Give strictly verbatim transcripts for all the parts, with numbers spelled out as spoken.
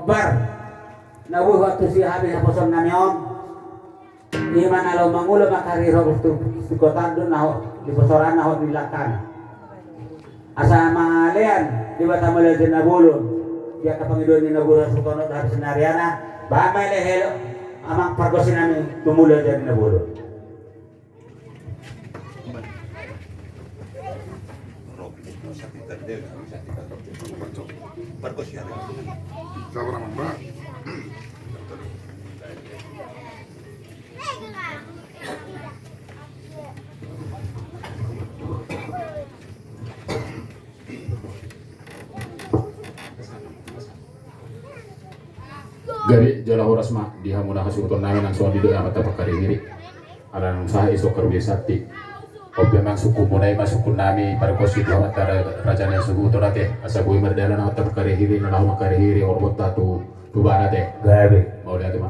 Par na boi hot tu si hami haposan nami on. Ima na laho mangula mangkari ro tu si kota do na hot di posoran na hot di langkana. Asa mangalean Debata Mulajadi Nabolon. Di angka pangidoan ni na boi hasuhuton on di hami sinariana. Bahen ma elek elek amang pargonsi nami tu Mulajadi Nabolon. Gabe jala horas ma di hamu na hasuhuton nami nang songon i do amanta pangkarihiri. Ala nunga sahat i so karujai santi. On pe amang sungkunmuna i ma sungkun nami pargonsi tu amanta raja ni hasuhuton ate. Asa boi mardalan amanta pangkarihiri na laho mangkarihiri horbontna tu tubana ate. Gabe. Mauliate ma.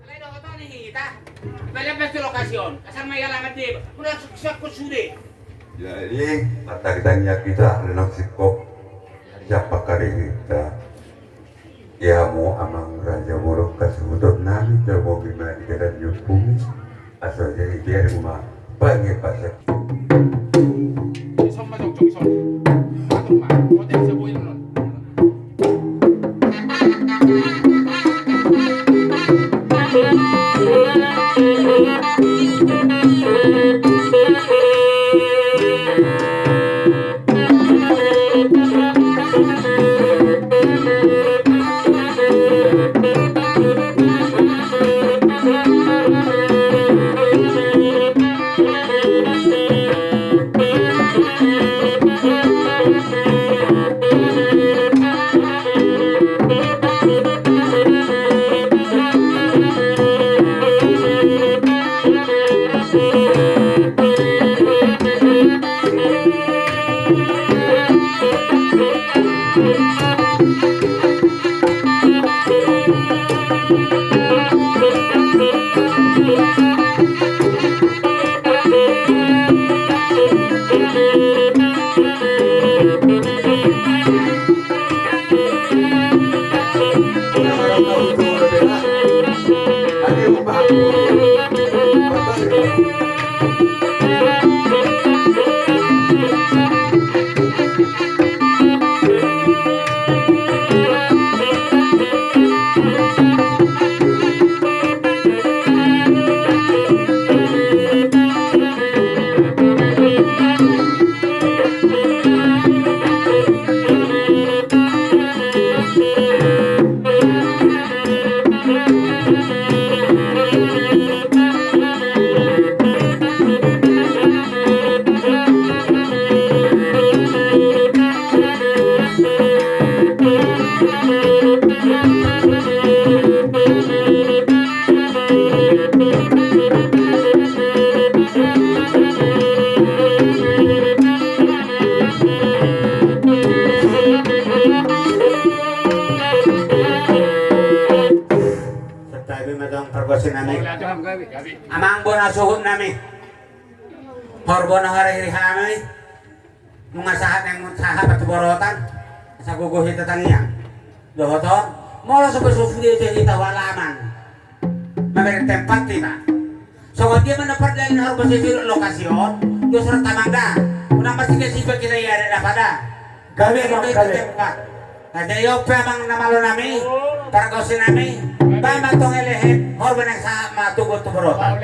Alai dohonon ni hita, balian pe tu lokasi on, asal ma i alangan deba, muna sukses ku sude. Jadi, martangiang hita, alai nang singkop, siapa kari hita. Ia hamu amang raja borok hasuhuton nami, tabo bima di dalan ni ompung i, asa jadi biar uma pange pasak. Ison ma jongjong ison. Atur ma, potensi boil non. Santabi ma tong pargonsi nami. Amang bona suhut nami. Horbo na hariri hami. Nunga sahat naeng sahat patuborotan. Asa gogo hita tangiang. Dohot on. Molo so boi so sude hita tu halaman. Mamereng tempat hita. Songon dia ma na pardalanan horbo sisiruk lokasi on. Dos rata mangga. Unang marsiga sipa hita i ada dapada. Gabe, gabe. Tempat. Na jadi on pe amang na malo nami. Pargonsi nami. Baen ma tong elehet. Horbo naeng sahat ma tu gogo tu borotan.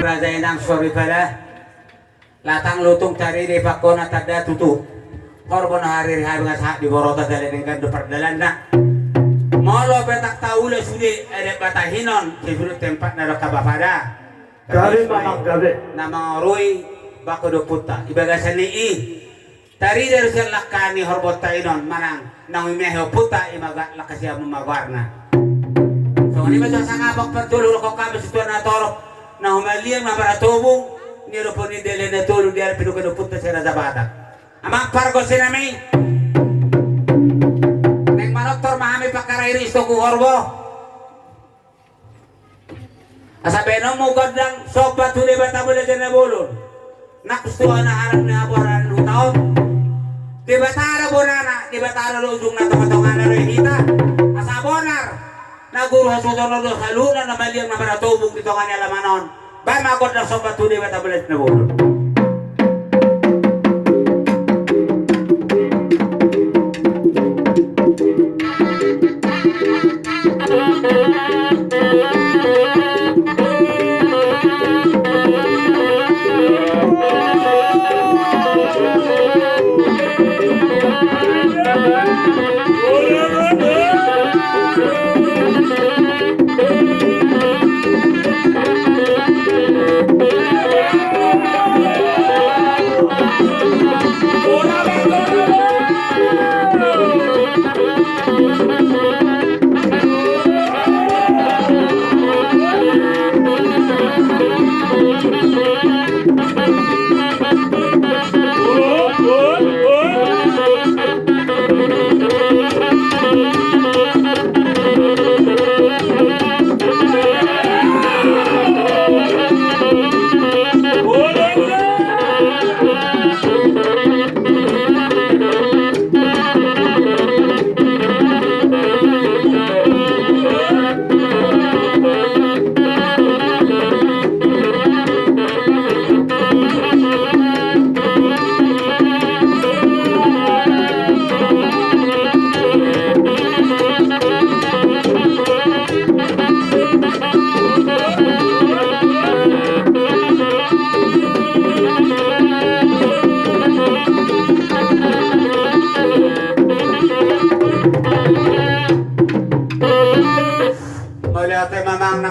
Raja Inang Soripala, latang lutung tarida i pangkona tanda tutu. Horbo na hariri habi nga sahat di borota jala denggan do pardalanna. Molo petak taula sude adat Batahi on, sai sude tempatna do angka bapa da. Gabe ma manggabe. Na mangorui bangko ni ompunta. Di bagasan ni i tarida do sian langka ni horbonta i non manang naung miahi ompunta i ma langka siamun ma goarna. Songon i ma tu sangap parjolo dohot hami situan na torop na humaliang na marhatobung ni adopon ni dele na tolu di alpinduka ni ompunta si Raja Batak. Amang pargonsi nami, naeng manortor ma hami pangkarairis tu horbo. Asa baenonmu gondang somba tu Debata Bolo Janda Bolon. Nang stua na harang ni haboran huta on. Debata do bonana, Debata do ujungna, tongatongana do i hita. Asa bonar na guru hasuhuton on do saluhutna na maliang na marhatobung di tonga ni alaman on. Baen ma gondang somba tu Debata Bolo Janda Bolon.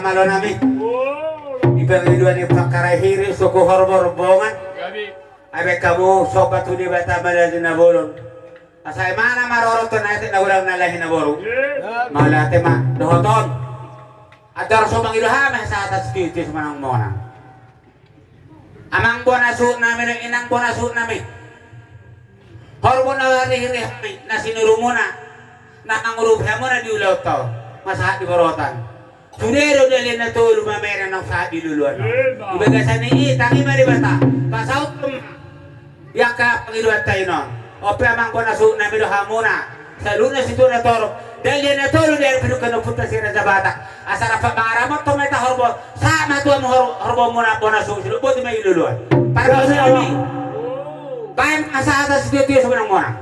Alo nami. Di pangidoan ni Pangkarahiri suku Horbo Rombongan. Gabe. Ai baen hamu somba tu Debata Manalu na bolon. Asa imana marorot tu na etek na godang na lahi na boru. Mauliate ma dohot on. Andor so mangido hami hasahatan sitio-tio simonang-monang. Amang bona suhut nami dohot inang bona suhut nami. Horbo na hurihuri hami na sinurumuna na mangurupi hamuna di ulaonta on. Masahat di borotan. Sude do dalihan na tolu mamere naung sahat di luluan on. Di bagasan i tangihon ma Debata. Pasaut ma di angka pangidoanta i non. On pe amang bona suhut nami dohot hamuna. Saluhutna situa na torop. Dalihan na tolu di ari pidungkan ompunta si Raja Batak. Asa rap mangaramothon ma hita horbo. Sahat ma tu hamu hor-, horbomuna bona suhut sidok boti ma i luluan. Pargonsi nami. Baen hasahatan sitio-tio simonang-monang.